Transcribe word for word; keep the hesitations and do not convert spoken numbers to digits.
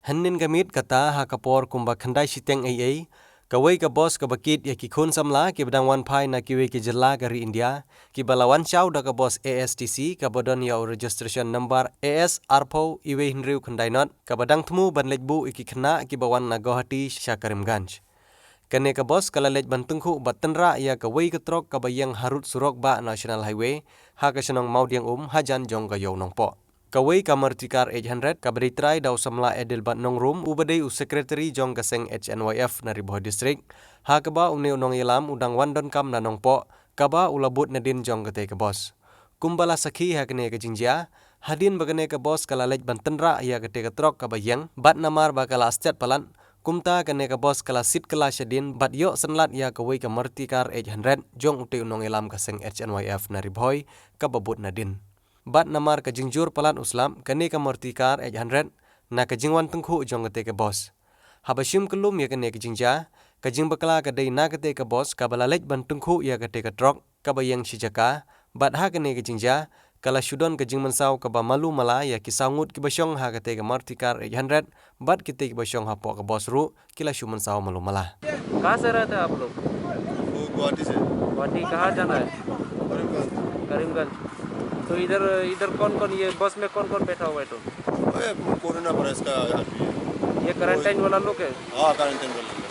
Hynnin ka miet kata ha ka por kumba khyndai shiteng eiei, kawei ka bos kaba kit ïa ki khun samla kiba dang wan phai na kiwei ki jylla ka ri India, kiba la wan shaw da ka bos A S T C kaba don ïa u registration number A S arphew iwei hynriew khyndai not, kaba dang thmu ban leit buh ïa ki khynnah kiba wan na Guwahati sha Karimganj. Kane ka bos ka la leit ban tyngkhuh bad tynrah ïa kawei ka trok kaba ïeng harud surok bah National Highway, ha ka shnong Mawdiangum hajan jong ka Ïew Nongpoh. Kawei ka Maruti car eight hundred kaba dei trai da u samla Adelbert Nongrum uba dei u secretary jong ka seng H N Y F na Ri Bhoi District, ha kaba une u nongïalam u dang wan donkam na Nongpoh, kaba u la bud nadien jong katei ka bos. Kumba la sakhi ha kane ka jingjia, hadien ba kane ka bos ka la leit ban tynrah ïa katei ka trok kaba ïeng, bad namar ba ka la stiat palat, kumta kane ka bos ka la sit kylla shadien bad ïoh synlait ïa kawei ka Maruti car eight hundred jong utei u nongïalam ka seng H N Y F na Ri Bhoi, kaba bud nadien. Bad namar ka jingjur palat u slap, kane ka Maruti car eight hundred, na ka jingwan tyngkhuh jong katei ka bos. Haba shim kyllum ïa kane ka jingjia, ka jingbakla ka dei na katei ka bos kaba la leit ban tyngkhuh ïa katei ka trok kaba ïeng shi jaka, bad ha kane ka jingjia, ka la shu don ka jingmynsaw kaba malu mala ïa ki saw ngut kiba shong ha katei ka Maruti car eight hundred, bad kitei kiba shong hapoh ka bos ruh, ki la shu mynsaw malu mala. कहाँ से रहते हैं आप लोग? वो गुवाहाटी से। गुवाहाटी कहाँ जाना है? करीमगंज। करीमगंज। तो इधर, इधर कौन कौन, ये बस में कौन कौन बैठा हुआ है तो? कोरोना वायरस का आदमी है। ये क्वारंटाइन वाला लोग है? हाँ, क्वारंटाइन वाला लोग।